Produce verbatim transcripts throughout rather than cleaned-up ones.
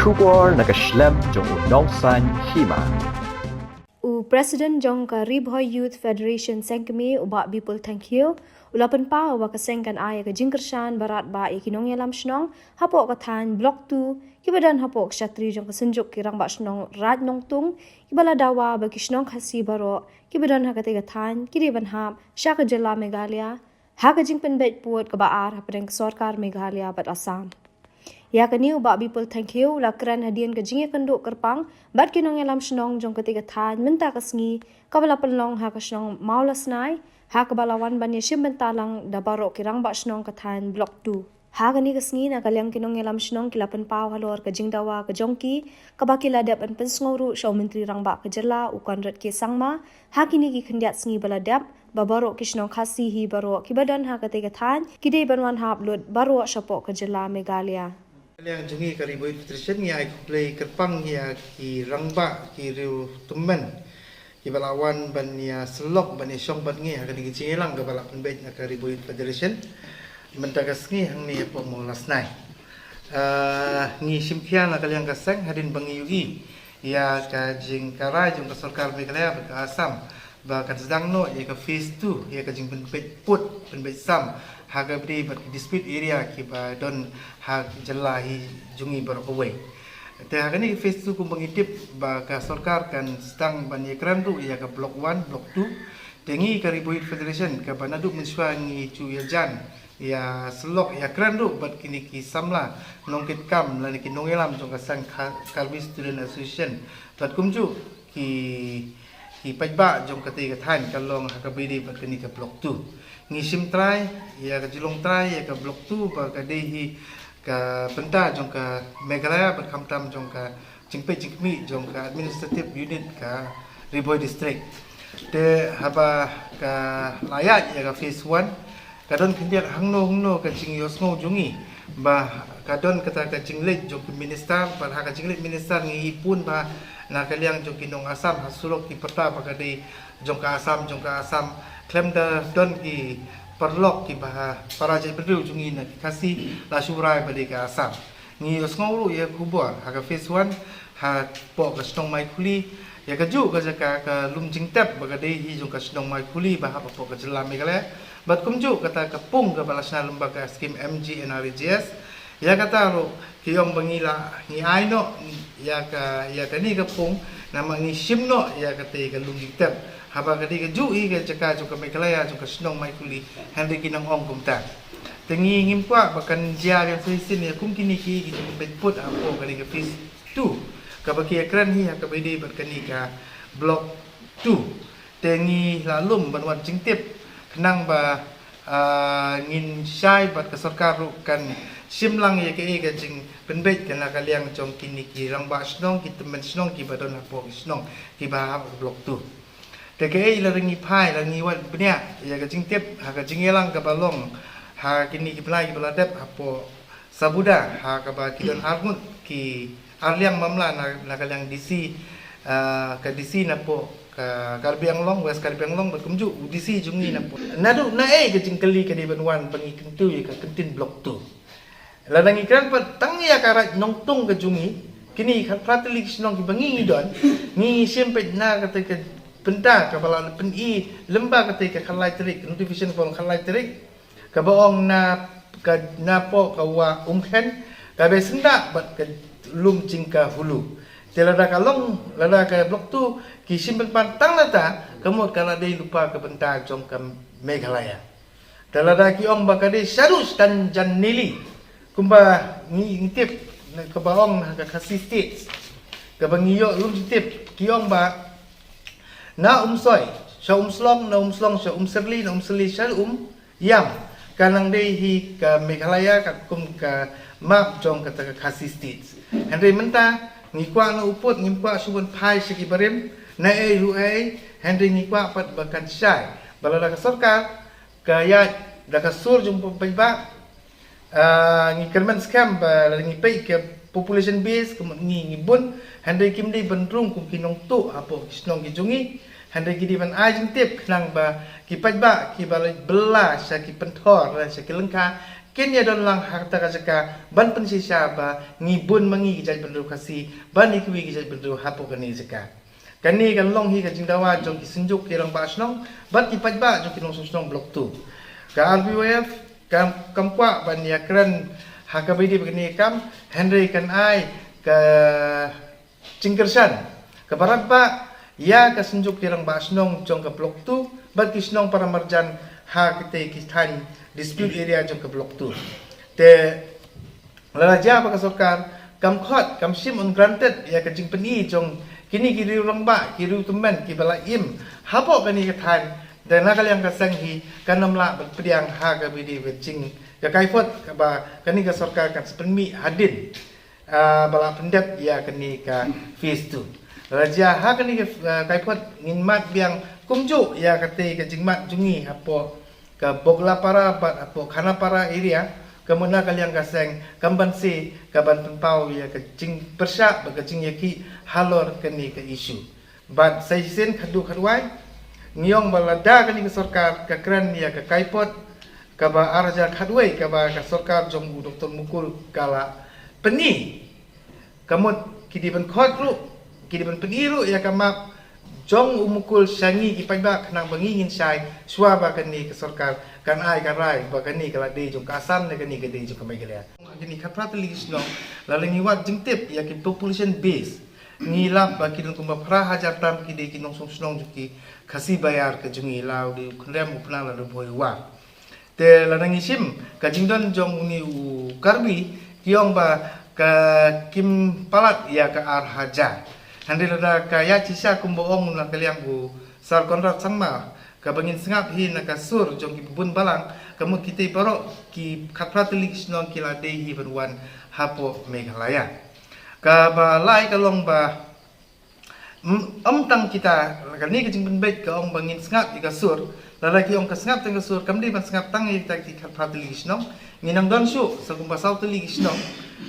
Khubor na ka shlem jong u Nongsaiñ Hima. U President jong ka Ri Bhoi Youth Federation Seng Kmie, u Bah Bipul Thangkhiew, u la pynpaw ba ka seng kan ai ka jingkyrshan baroh ba ïa ki nongïalam shnong hapoh ka thaiñ Block two, kiba don hapoh ka shatri jong ka Synjuk ki Rangbah Shnong Raid Nongtung, kiba la dawa ba ki shnong Khasi baroh kiba don ha katei ka thaiñ ki dei ban hap sha ka jylla Meghalaya ha ka jingpynbeit pud kaba ar hapdeng ka sorkar Meghalaya bad Assam. Ïa kane u Bah Bipul Thangkhiew u la kren hadien ka jingïakynduh kyrpang bad ki nongïalam shnong jong katei ka thaiñ mynta ka sngi, kaba la pynlong ha ka shnong Mawlasnai, ha kaba la wan ban ïashim bynta lang da baroh ki rangbah shnong ka thaiñ Block two. Ha kane ka sngi, na ka liang ki nongïalam shnong ki la pynpaw halor ka jingdawa ka jong ki, kaba ki la dep ban pynsngew ruh sha u Myntri Rangbah ka jylla u Conrad K Sangma ha kine ki khyndiat sngi ba la dep, ba baroh ki shnong Khasi hi baroh kiba don ha katei ka thaiñ ki dei ban wan hap lut baroh shapoh ka jylla Meghalaya. Ka liang jong ngi ka Ri Bhoi Youth Federation ngi ai khublei kyrpang ïa ki rangbah, ki riew tymmen kiba la wan ban ïasyllok, ban ïashong bad ngi ha kane ka jingïalang kaba la pynbeit na ka Ri Bhoi Youth Federation mynta ka sngi hangne hapoh Mawlasnai. Ah, ngi shim khia na ka liang ka seng hadien ba ngi ïohi ïa ka jingkyrpad jong ka sorkar Meghalaya bad ka Assam ba kan sdang noh ïa ka phase two, ïa ka jingpynbeit pud, pynbeit sam ha kaba ïadei bad ki dispute area kiba don ha jylla hi jong ngi baroh kawei. Te ha kane ka phase two, kumba ngi tip ba ka sorkar kan sdang ban ïakren ruh ïa ka Block one, Block two. Te ngi ka Ri Bhoi Youth Federation, kaba naduh mynshuwa ngi ju ïajan ïasyllok, ïakren ruh bad kine ki samla nongkitkam lane ki nongïalam jong ka seng Kha-, Karbi Student Association bad kumjuh ki, ki paidbah jong katei ka thaiñ, ka long ha kaba ïadei bad kane ka Block two. Ngi shim trai ïa ka jinglong trai ïa ka Block two ba ka dei hi ka bynta jong ka Meghalaya bad khamtam jong ka jingpeit jingkhmih jong ka administrative unit ka Ri Bhoi District. Te haba ka la ïaid ïa ka phase one, ka don khyndiat hangno hangno ka jingïohsngew jong ngi ba ka don kata ka jingleit jong ki minister, bad ha ka jingleit minister ngi i pun ba na ka liang jong ki nong Assam ha surok ki pyrta ba ka dei jong ka Assam, jong ka Assam, khlem da don ki paralok kiba ha para jaitbynriew jong ngi na ki Khasi la shu rai ba dei ka Assam. Ngi ïohsngew ruh ïa ka khubor ha ka phase one, hapoh ka shnong Maikhuli, ïa kajuh ka jaka ka lum jingtep ba ka dei hi jong ka shnong Maikhuli ba hapoh ka jylla Meghalaya. Bad kumjuh kata ka pung kaba la shna lyngba ka skim M G N R E G S. Ïa kata ruh ki ong ba ngi la, ngi ai noh ïa ka, ïa kane ka pung, namar ngi shim noh ïa katei ka lum jingtep. Haba ka dei kajuh hi ka jaka jong ka Meghalaya, jong ka shnong Maikhuli, hynrei ki nang ong kumta. Te ngi ngim kwah ba kan jia biang shisien ïa kum kine ki, ki jingpynbeit pud hapoh kane ka phase two, kaba ki ïakren hi ha kaba ïadei bad kane ka Block two. Te ngi la lum ban wad jingtip khnang ba, ah, ngin shai bad ka sorkar ruh kan shim lang ïa kaei ka jingpynbeit ka na ka liang jong kine ki rangbah shnong, ki tymmen shnong kiba don hapoh ki shnong kiba hap ha Block two. Te kaei, lada ngi phai, lada ngi wad bniah ïa ka jingtip ha ka jingïalang kaba long ha kine ki bnai kiba la dep hapoh Sabuda, ha kaba ki don arngut ki, arliang mamla na, na ka liang D C, ah, ka D C napoh ka Karbi Anglong, West Karbi Anglong, bad kumjuh u D C jong ngi napoh. Naduh naei ka jingkylli ka dei ban wan ba ngi kyntu ïa ka kyntien Block two? Lada ngi kren pat tang ïa ka Raid Nongtung ka jong ngi, kine khatphra tylli ki shnong kiba ngi ngi don, ngi shim pat na kata ka bynta kaba la pyni lyngba kata ka khatlai tarik, notification kaba long khatlai tarik, kaba ong na ka, napoh ka wah Umkhen, ka bei syndah bad ka lum Jingkahulu. Te lada ka long, lada ka Block two ki shim pynban tang lata, ka mut ka la dei lypa ka bynta jong ka Meghalaya. Te lada ki ong ba ka dei shaduh Stanjan Nili, kumba ngi, ngi tip, kaba ong na ka Khasi States, kaba ngi ïoh lum jingtip, ki ong ba na Umsoi sha Umslong, na Umslong sha Umsyrli, na Umsyrli sha Um ïam, ka nang dei hi ka Meghalaya katkum ka map jong kata ka Khasi States. Hynrei mynta ngi kwah na u pud, ngim kwah shu ban phai sha ki barim naei ruh ei, hynrei ngi kwah pat ba kan shai ba lada ka sorkar ka ïaid da ka sur jong u paidbah. Ah, ngi kyrmen skhem ba lada ngi peit ka population base, ka mut ngi ngi bun, hynrei kim dei ban rung kum ki nongtuh hapoh ki shnong ki jong ngi, hynrei ki dei ban ai jingtip khnang ba ki paidbah kiba la bylla sha ki pynthor lane sha ki lyngkha kin ïa don lang ha kata ka jaka ban pynshisha ba ngi bun ma ngi ki jaitbynriew Khasi ban ïa kiwei ki jaitbynriew hapoh kane ka jaka. Kane kan long hi ka jingdawa jong ki synjuk ki rangbah shnong bad ki paidbah jong ki nongshong shnong Block two. Ka R B Y F kam, kam kwah ban ïa kren ha kaba ïadei bad kane ka kam, hynrei kan ai ka jingkyrshan kaba radbah ïa ka synjuk ki rangbah shnong jong ka Block two bad ki shnong para marjan ha kitei ki thaiñ dispute area jong ka Block two. Te lada jia ba ka sorkar kam khot, kam shim un granted ïa ka jingpyni jong kine ki riew rangbah, ki riew tymmen kiba la im hapoh kane ka thaiñ, te na ka liang ka seng hi kan ym lah ban pdiang ha kaba ïadei bad jing ka kaipot kaba kane ka sorkar kan sa pynmih hadien ah, ba la pyndep ïa kane ka phase two. Lada jia ha kane ka, ah, kaipot ngin mad biang kumjuh ïa katei ka jingmad jong ngi hapoh ka Boglapara bad hapoh Khanapara area, ka mut na ka liang ka seng kam banse ka ban pynpaw ïa ka jingpyrshah bad ka jingïakhih halor kane ka issue. Bad sa shisien khatduh khatwai ngi ong ba lada kane ka sorkar ka kren ïa ka kaipot kaba ar hajar khatwei kaba ka sorkar jong u Doktor Mukul ka la pyni, ka mut ki dei ban khot ruh, ki dei ban pyni ruh ïa ka map jong u Mukul sha ngi ki paidbah khnang ba ngi ngin shai shuwa ba kane ka sorkar kan ai ka rai ba kane ka la dei jong ka Assam ne kane ka dei jong ka Meghalaya. Kine khatphra tylli ki shnong, lada ngi wad jingtip ïa ki population base, ngi lap ba ki don kumba phra hajar tam ki dei ki nongshong shnong jong ki Khasi Baïar ka jong ngi, la u dei u Khynriam, u Pnar lane u Bhoi, u War. Te lada ngi shim ka jingdon jong une u Karbi, ki ong ba ka kim palat ïa ka ar hajar. Hynrei lada ka ïaid shisha kumba ong na ka liang u Sir Conrad Sangma, kaba ngin sngap hi na ka sur jong ki bun balang, ka mut kitei baroh ki khatphra tylli ki shnong ki la dei hi ban wan hapoh Meghalaya. Kaba lai ka long ba, mm, ym tang kita, kane ka jingpynbeit ka ong ba ngin sngap ïa ka sur, lada ki ong ka sngap tang ka sur, kam dei ban sngap tang ïa kita ki khatphra tylli ki shnong, ngin nang don shuh sa kumba saw tylli ki shnong,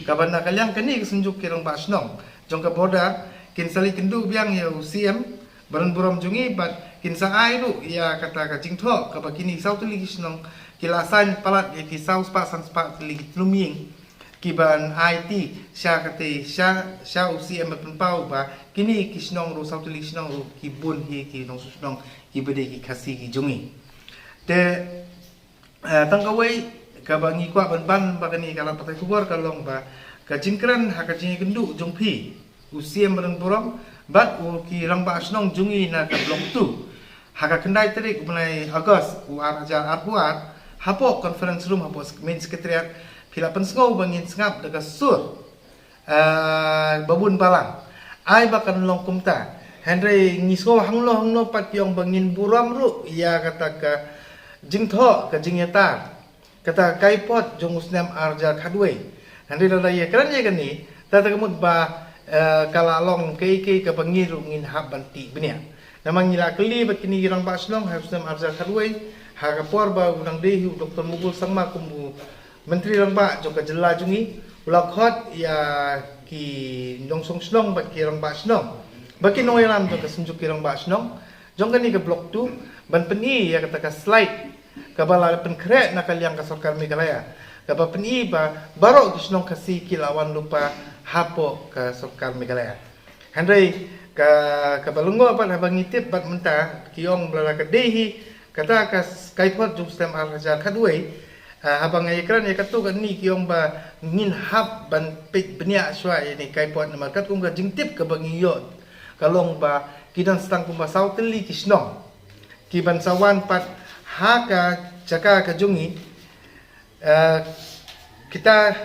kaba na ka liang kane ka synjuk ki rangbah shnong jong ka border kin sa leit kynduh biang ïa u C M baron burom jong ngi bad kin sa ai ruh ïa kata ka jingthoh kaba kine saw tylli ki shnong ki la sign palat ïa ki saw spah san spah tylli ki tnum ïing ki ban aiti sha katei sha, sha u C M ban pynpaw ba kine ki shnong ruh, saw tylli ki shnong ruh ki bun hi ki nongshong shnong kiba dei ki Khasi ki jong ngi. Te Ah, tang kawei kaba ngi kwah ban ban ba kane ka lad pathai khubor ka long ba ka jingkren ha ka jingïakynduh jong phi u C M baron burom bad u ki rangbah shnong jong ngi na ka Block two ha ka khyndai tarik u bnai August u ar hajar arphew ar hapoh conference room hapoh main secretariat, phi la pynsngew ba ngin sngap da ka sur ah, ba bun balang. Ai ba kan long kumta. Hynrei ngi sngew hangno hangno pat ki ong ba ngin burom ruh ïa kata ka jingthoh, ka jingïatar, kata ka kaipot jong u snem ar hajar khatwei. Hynrei lada ïakren ïa kane, ta ta ka mut ba, eh, ka la long kaei kaei kaba ngi ruh ngin hap ban tih bniah. Namar ngi la kylli bad kine ki rangbah shnong ha u snem ar hajar khatwei, ha ka por ba u nang dei hi u Doktor Mukul Sangma kum u Myntri Rangbah jong ka jylla jong ngi u la khot ïa ki nongshong shnong bad ki rangbah shnong, bad ki nongïalam jong ka Synjuk ki Rangbah Shnong jong kane ka Block two ban pyni ïa kata ka slide kaba la pynkhreh na ka liang ka sorkar Meghalaya, kaba pyni ba baroh ki shnong Khasi ki la wan lypa hapoh ka sorkar Meghalaya. Hynrei ka, kaba lyngngoh pat haba ngi tip bad mynta ki ong ba la ka dei hi kata ka s-, kaipot jong u snem ar hajar khatwei. Ah, haba nga ïakren ïa katto katne ki ong ba ngin hap ban peit bniah shuwa ïa kane ka kaipot namar katkum ka jingtip kaba ngi ïoh ka long ba ki dang sdang kumba saw tylli ki shnong ki ban sa wan pat ha ka jaka ka jong ngi. Ah, kita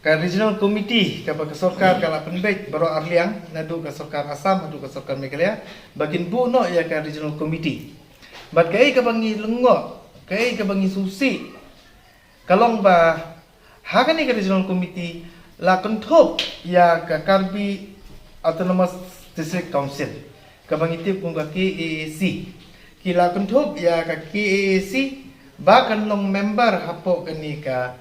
ka Regional Committee kaba ka sorkar ka la pynbeit baroh arliang, naduh ka sorkar Assam haduh ka sorkar Meghalaya, ba kin buh noh ïa ka Regional Committee. Bad kaei kaba ngi lyngngoh, kaei kaba ngi sngewsih ka long ba ha kane ka Regional Committee la kynthup ïa ka Karbi Autonomous District Council kaba ngi tip kum ka K A A C. Ki la kynthup ïa ka K A A C ba kan long member hapoh kane ka,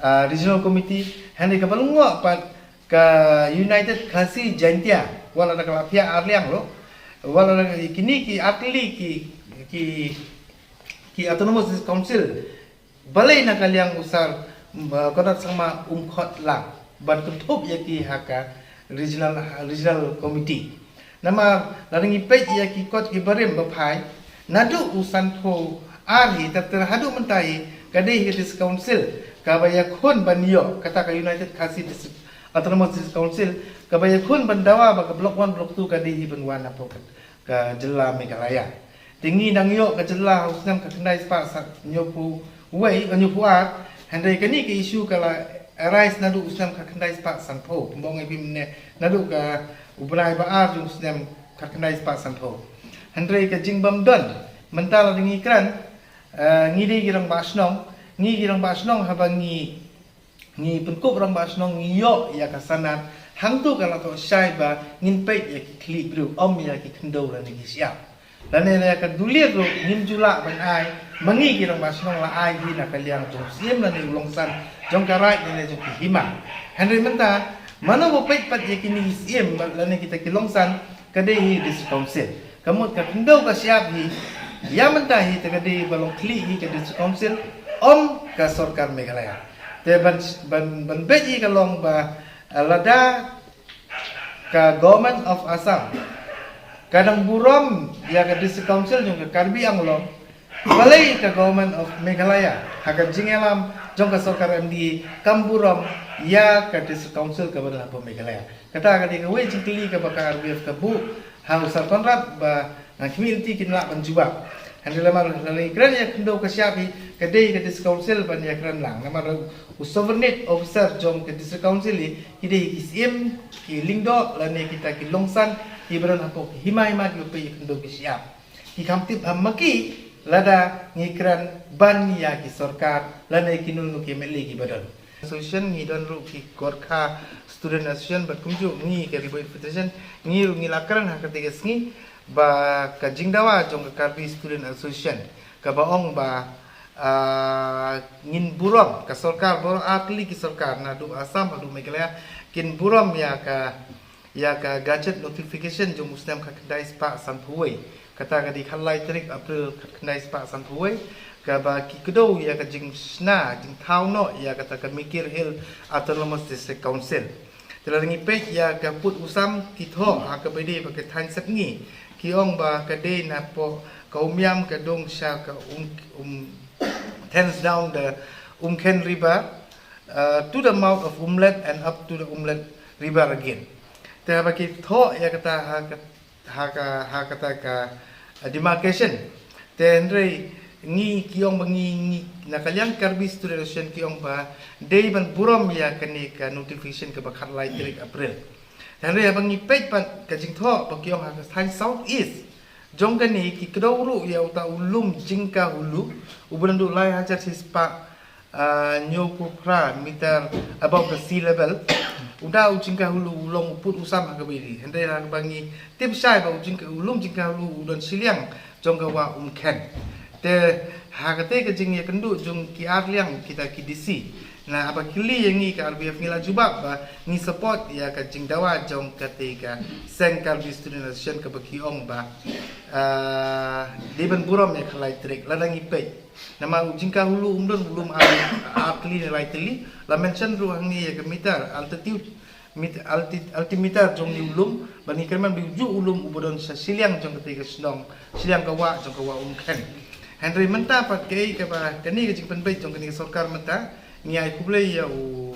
ah, Regional Committee, hynrei kaba lyngngoh pat ka United Khasi Jaintia, wat la ka la phiah arliang lo, wat la kine ki artylli ki, ki, ki Autonomous Council Balei na ka liang u Sir, uh, Conrad Sangma um khot lang ban kynthup ïa ki ha ka regional, regional committee. Namar lada ngi peit ïa ki kot ki barim ba phai, naduh u sanphew ar hi ter ter haduh mynta hi, ka dei hi ka District Council kaba ïakhun ban ïoh, kata ka United Khasi District, Autonomous District Council, kaba ïakhun ban dawa ba ka Block One, Block Two ka dei hi ban wan hapoh ka, ka jylla Meghalaya. Te ngi nang ïoh ka jylla ha u snem khatkhyndai spah san, hynñiewphew wei, hynñiewphew ar, hynrei kane ka issue ka la arise naduh u snem khatkhyndai spah sanphew. Kumba ong ïa phi mynne, naduh ka u bnai ba ar jong u snem khatkhyndai spah sanphew. Hynrei ka jingbymdon, mynta lada ngi kren, eh, ngi dei ki rangbah shnong, ngi ki rangbah shnong haba ngi, ngi pynkup rangbah shnong ngi ïoh ïa ka sanad, hangto ka la thoh shai ba ngin peit ïa ki khlieh briew, ym ïa ki khyndew lane ki shyiap. Lane ïa ka dulir ruh ngim ju lah ban ai, ma ngi ki rangbah shnong la ai hi na ka liang jong u Syiem lane u Longsan jong ka Raid lane jong ki Hima. Hynrei mynta, mano ba peit pat ïa kine ki Syiem lane kita ki Longsan, ka dei hi District Council. Ka mut ka khyndew ka shyiap hi, ïa mynta hi te ka dei ba long khlieh hi ka District Council, ym ka sorkar Meghalaya. Te ban, ban, ban beit hi ka long ba, eh, lada ka Government of Assam ka dang burom ïa ka District Council jong ka Karbi Anglong, balei ka Government of Meghalaya ha ka jingïalam jong ka sorkar M D A kam burom ïa ka District Council kaba don hapoh Meghalaya? Kata ka dei kawei jingkylli kaba ka R B F ka buh ha u Sir Conrad ba nga khmih lynti kin lah ban jubab. Hynrei lada ngi kren ïa ka khyndew ka shyiap hi, ka dei ka District Council ban ïakren lang. Namar u sovereign officer jong ka District Council hi, ki dei ki Syiem, ki Lyngdoh lane kita ki Longsan kiba don hapoh ki Hima Hima kiba peit ïa ka khyndew ka shyiap. Ki kham tip ha ma ki lada ngi kren ban ïa ki sorkar lane kino kino ki M L A kiba don. Association, ngi don ruh ki Gorkha Student Association bad kumjuh ngi ka Ri Bhoi Federation, ngi ruh ngi la kren ha kata ka sngi ba ka jingdawa jong ka Karbi Student Association kaba ong ba, ah, ngin burom, ka sorkar baroh artylli ki sorkar naduh Assam haduh Meghalaya kin burom ïa ka, ïa ka gazette notification jong u snem khatkhyndai spah sanphew wei. Kata ka dei khatlai tarik April khatkhyndai spah sanphew wei, kaba ki kdew ïa ka jingshna jingthaw noh ïa kata ka Mikir Hill Autonomous District Council. Te lada ngi peit ïa ka pud u sam ki thoh ha kaba ïadei bad ka thaiñ Sepngi, ki ong ba ka dei napoh ka Umiam ka dung sha ka Um, Um, thence down the Umkhen River, uh, to the mouth of Umlet and up to the Umlet River again. Te haba ki thoh ïa kata ha ka, ha ka, ha kata ka, uh, demarcation, te hynrei ngi ki ong ba ngi, ngi na ka liang Karbi Student Association ki ong ba dei ban burom ïa kane ka notification kaba khatlai tarik April. Te hynrei haba ngi peit pat ka jingthoh ba ki ong ha ka thaiñ South East jong kane ki kdew ruh ïa uta u lum Jingkahulu uba naduh lai hajar shispah, ah, hynñiewphew phra meter above the sea level. Uta u Jingkahulu u long u pud u sam ha kaba ïadei. Hynrei ha kaba ngi tip shai ba u Jingka-, u lum Jingkahulu u don shiliang jong ka wah Umkhen. Te ha kata ka jingïakynduh jong ki ar liang kita ki D C, na haba kylli ïa ngi ka R B F ngi la jubab ba ngi support ïa ka jingdawa jong kata ka seng Karbi Student Association kaba ki ong ba, ah, dei ban burom ïa ka khatlai tarik. Lada ngi peit, namar u Jingkahulu um don u lum ar, ar tylli ne lai tylli. La mention ruh hangne ïa ka meter altitude, met-, alti-, altimeter jong une u lum, ba ngi kyrmen ba u juh u lum uba don sha shiliang jong kata ka shnong, shiliang ka wah jong ka wah Umkhen. Hynrei mynta pat kaei kaba kane ka jingpynbeit jong kane ka sorkar mynta, ngi ai khublei ïa u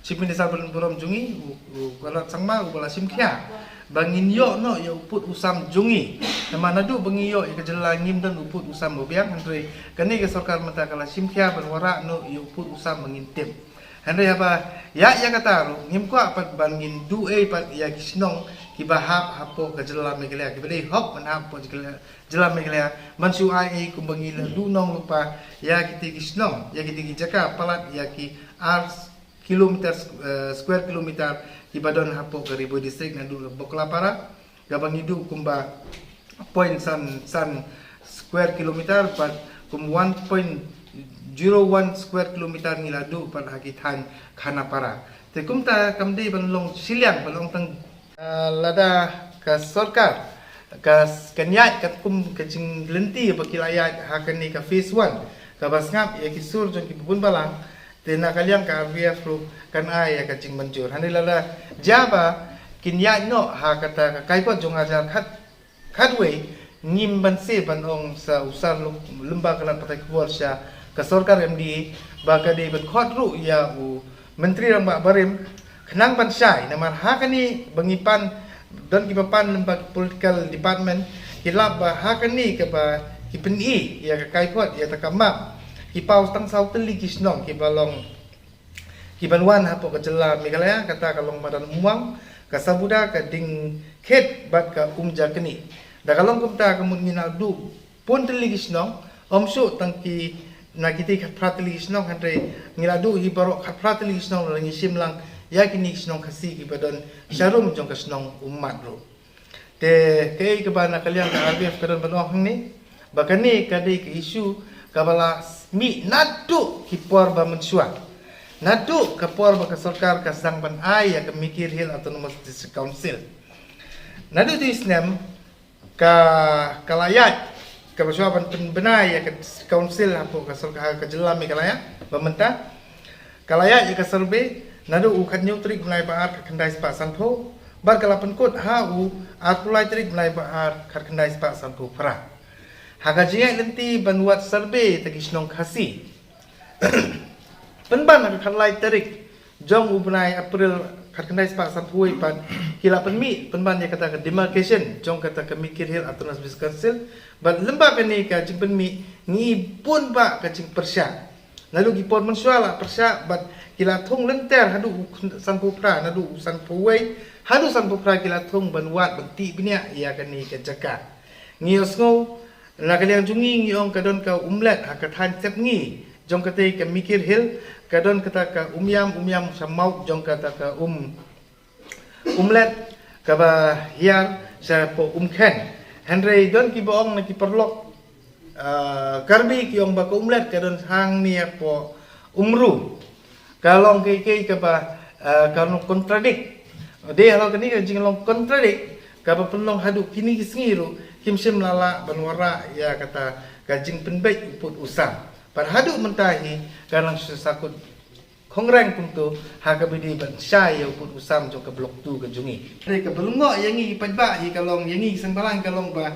Chief Minister ba donburom jong ngi, u, u Conrad Sangma, uba la shim khia ba ngin ïoh noh ïa u pud u sam jong ngi. Namar naduh ba ngi ïoh ïa ka jylla ngim don u pud u sam ba biang, hynrei kane ka sorkar mynta ka la shim khia ban wanrah noh ïa u pud u sam ba ngin tip. Hynrei haba ïa, ïa kata ruh ngim kwah pat ban ngin duh ei pat ïa ki shnong kiba hap hapoh ka jylla Meghalaya, kiba dei hok ban hap hapoh jylla, jylla Meghalaya, ban shu ai ei kumba ngi la duh nonglypa ïa kita ki shnong, ïa kita ki jaka palat ïa ki ar kilometer, eh, square kilometer kiba don hapoh ka Ri Bhoi District naduh Baklapara, kaba ngi duh kumba point san san square kilometer, bad kum one point zero one square kilometer ngi la duh pat ha ki thaiñ Khanapara. Te kumta kam dei ban long shiliang, ban long tang, ah, lada ka sorkar ka s-, kan ïaid katkum ka jinglynti ba ki la ïaid ha kane ka phase one, kaba sngap ïa ki sur jong ki bun balang, te na ka liang ka R B F ruh kan ai ïa ka jingmynjur. Hangne lada jia ba kin ïaid noh ha kata ka kaiphod jong hajar khat khatwei, ngim banse ban ong sa u sar lum-, lyngba ka lad pathai khubor sha ka sorkar M D A ba ka dei ban khot ruh ïa u Myntri Rangbah Barim khnang ban shai. Namar ha kane ba ngi pan, don kiba pan lyngba ki political department, ki lap ba ha kane kaba ki pyni ïa ka kaiphod, ïa kata ka map, ki paw tang saw tylli ki shnong kiba long, kiban wan hapoh ka jylla Meghalaya, kata ka long Madan Umwang, ka Sabuda, ka Diengkhit bad ka Umjaknieh. Da ka long kumta ka mut ngi naduh bun tylli ki shnong, ym shuh tang ki na kitei khatphra tylli ki shnong, hynrei ngi la duh hi baroh khatphra tylli ki shnong lada ngi shim lang ïa kine ki shnong Khasi kiba don sharum jong ka shnong Ummat ruh. Te kaei kaba na ka liang ka R B F ka don ban ong hangne, ba kane ka dei ka issue kaba la mih naduh ki por ba mynshuwa, naduh ka por ba ka sorkar ka sdang ban ai ïa ka Mikir Hill Autonomous District Council. Naduh tu snem ka, ka la ïaid kaba shuwa ban pynbna ïa ka District Council hapoh ka sorkar ka jylla Meghalaya ba mynta. Ka la ïaid ïa ka survey naduh u khathynñiew tarik bnai ba ar khatkhyndai spah sanphew, bad ka la pynkut ha u arphew lai tarik bnai ba ar khatkhyndai spah sanphew phra. Ha ka jingïaid lynti ban wad survey ïa ki shnong Khasi, pynban ha ka khatlai tarik jong u bnai April khatkhyndai spah sanphew wei pat, ki la pynmih pynban ïa kata ka demarcation jong kata ka Mikir Hill Autonomous District Council. Bad lyngba kane ka jingpynmih ngi bun bah ka jingpyrshah. Naduh ki por mynshuwa la pyrshah bad ki la thung lynter haduh u khyndai, sanphew phra, naduh u sanphew wei haduh sanphew phra ki la thung ban wad, ban tih bniah ïa kane ka jaka. Ngi ïohsngew na ka liang jong ngi, ngi ong ka don ka umlet ha ka thaiñ sepngi jong katei ka Mikir Hill, ka don kata ka Umïam, Umïam sha mawt jong kata ka um, umlet kaba hiar shapoh Umkhen. Hynrei don kiba ong na ki paralok, ah, Karbi ki ong ba ka umlet ka don hangne hapoh Umru. Ka long kaei kaei kaba, ah, ka long contradict. Dei halor kane ka jinglong contradict kaba pynlong haduh kine ki sngi ruh kim shym la lah ban wanrah ïa kata ka jingpynbeit u pud u sam. Bad haduh mynta hi ka nang shu sahkut khongrang kumto ha kaba dei ban shai ïa u pud u sam jong ka Block two ka jong ngi. Hynrei kaba lyngngoh ïa ngi paidbah hi ka long, ïa ngi ki seng bhalang ka long ba,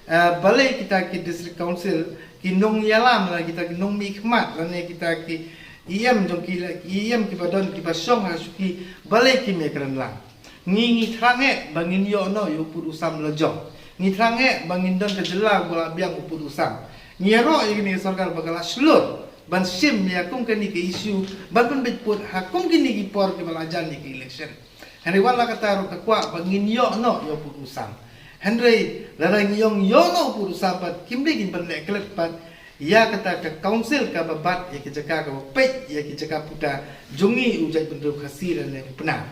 eh, balei kita ki District Council ki nongïalam lane kita ki nongmihkhmat lane kita ki E M jong ki, E M kiba don kiba shong ha shuki, balei kim ïakren lang? Ngi, ngi thrang eh ba ngin ïoh noh ïa u pud u sam la jong. Ngi thrang eh ba ngin don ka jylla ba la biang u pud u sam. Ngi ïaroh ïa kane ka sorkar ba ka la shlur ban shim ïa kum kane ka issue, ban pynbeit pud ha kum kine ki por kiba la jan ïa ka election. Hynrei wat la katta ruh ka kwah ba ngin ïoh noh ïa u pud u sam. Hynrei lada ngi ong ïoh noh u pud u sam pat, kim dei kin pynleh klet pat ïa kata ka council kaba bat ïa ki jaka, kaba peit ïa ki jaka puta jong ngi u jaitbynriew Khasi lane u Pnar.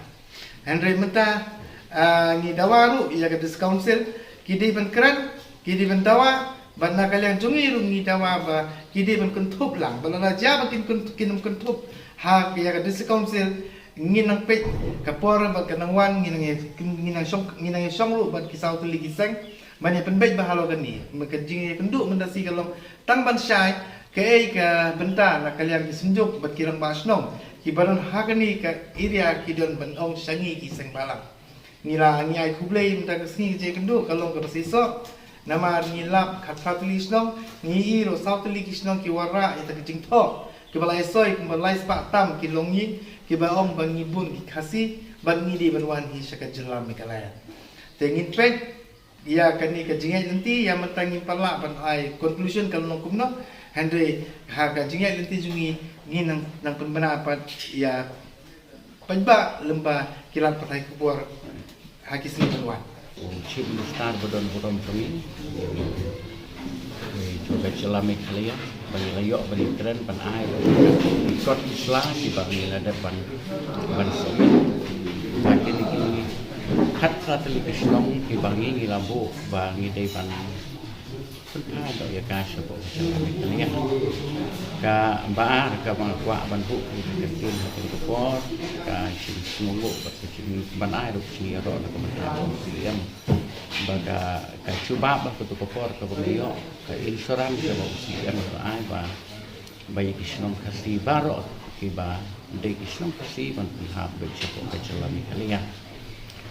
Hynrei mynta, ah, ngi dawa ruh ïa ka District Council, ki dei ban kren, ki dei ban dawa, bad na ka liang jong ngi ruh ngi dawa ba ki dei ban kynthup lang, ba lada jia ba kin kynt-, kin kynthup ha ïa ka District Council, ngin nang peit ka por ba ka nang wan, ngin nang ïa, ngin nang shong, ngin nang ïa shong ruh bad ki saw tylli ki seng ban ïa pynbeit ba halor kane. Ma ka jingïakynduh mynta shi ka long tang ban shai kaei ka bynta na ka liang ki synjuk bad ki rangbah shnong kiba don ha kane ka area, ki don ban ong sha ngi ki seng bhalang. Ngi la, ngi ai khublei mynta ka sngi, ka jingïakynduh ka long kaba shisha. Namar ngi lap khatphra tylli ki shnong, ngi i ruh saw tylli ki shnong ki wanrah ïa kata ka jingthoh, kiba la ïasoi kumba lai spah tam ki longïing, kiba ong ba ngi bun ki Khasi bad ngi dei ban wan hi sha ka jylla Meghalaya. Te ngin trei ïa kane ka jingïaid lynti, ïa mynta ngim pat lah ban ai conclusion ka long kumno. Hynrei ha ka jingïaid lynti jong ngi, ngi nang, nang pynbna pat ïa paidbah lyngba ki lad pathai khubor ha ki sngi ban wan. U Chief Minister ba don burom jong ngi, eh, jong ka jylla Meghalaya, ba ngi la ïoh ban kren ban ai, ba ngi kot ki sla kiba ngi la dep ban, ban submit. Ba kine ki khatphra tylli ki shnong kiba ngi, ngi la buh ba ngi dei ban pynpaw ïa ka shapoh ka jylla Meghalaya. Kaba ar kaba nga kwah ban buh ka ktien ha kane ka por, ka jingsngewbha bad ka jingban ai ruh ka jingïaroh na ka bynta jong u C M. Ba ka, ka jubab ha katu ka por kaba nga ïoh, ka insurance kaba u C M u la ai ba ba ïa ki shnong Khasi baroh kiba dei ki shnong Khasi ban pynhap beit shapoh ka jylla Meghalaya.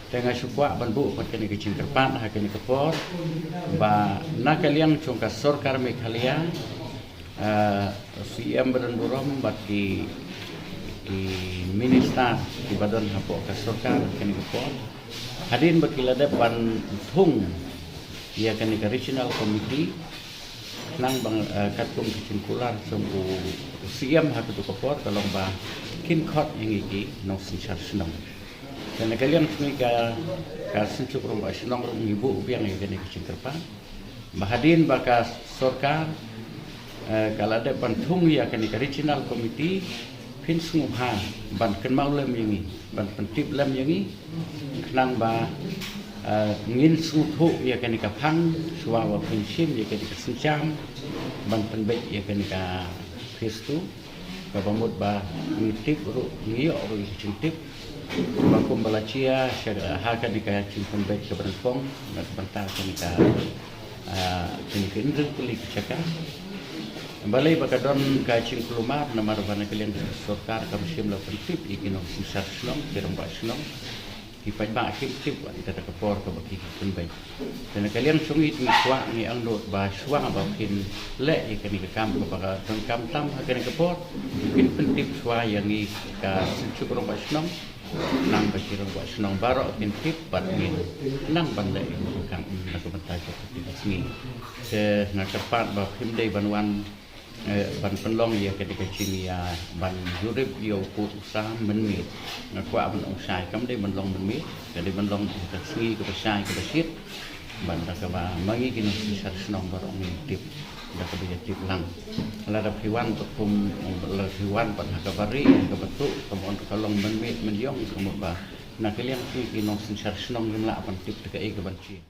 Te nga shu kwah ban buh pat kane ka jingkyrpad ha kane ka por ba na ka liang jong ka sorkar Meghalaya, eh, C M ba don burom bad ki, ki minister kiba don hapoh ka sorkar kane ka por, hadien ba ki la dep ban thung ïa kane ka regional committee, khnang ba, eh, katkum ka jingkular jong u C M ha katu ka por ka long ba kin khot ïa ngi ki nongsynshar shnong. Te na ka liang jong ngi ka, ka Synjuk Rangbah Shnong ruh ngi buh biang ïa kane ka jingkyrpad ba hadien ba ka sorkar, eh, ka la dep ban thung ïa kane ka regional committee, phin sngewbha ban kynmaw lem ïa ngi, ban pyntip lem ïa ngi, khnang ba, eh, ngin sngewthuh ïa kane ka phang shuwa ba phin shim ïa kane ka synshar ban pynbeit ïa kane ka phase two. Kaba mut ba ngi tip ruh, ngi ïoh ruh ïa ka jingtip ba kumba la jia sha ha kane ka jingpynbeit kaba nyngkong na ka bynta kane ka, ah, kane ka hynriew tylli ki jaka. Balei ba ka don ka jingkulmar? Namar ba na ka liang ka sorkar kam shym la pyntip ïa ki nongsynshar shnong, ki rangbah shnong, ki paidbah kim tip wat ïa kata ka por kaba ki pynbeit. Te na ka liang jong ngi, ngi kwah, ngi angnud ba shuwa ba phin leh ïa kane ka kam kaba ka donkam tam ha kane ka por, phin pyntip shuwa ïa ngi ka Synjuk Rangbah Shnong, khnang ba ki rangbah shnong baroh kin tip bad ngin nang ban leh ïa ka kam na ka bynta jong ka sngi. Te nga kyrpad ba phim dei ban wan, eh, ban pynlong ïa kane ka jingïa ban jurip ïa u pud u sam mynmiet. Nga kwah ban ong shai, kam dei ban long mynmiet, ka dei ban long ka sngi kaba shai kaba shit. Ban da kaba ma ngi ki nongsynshar shnong baroh ngin tip da kaba ïa tip lang. Lada phi wan pat kum, lada phi wan pat ha kaba rieh, ha kaba tuh, ka mon ka long mynmiet mynïong, ka mut ba na ka liang ki, ki nongsynshar shnong ngim lah ban tip da kaei ka ban jia.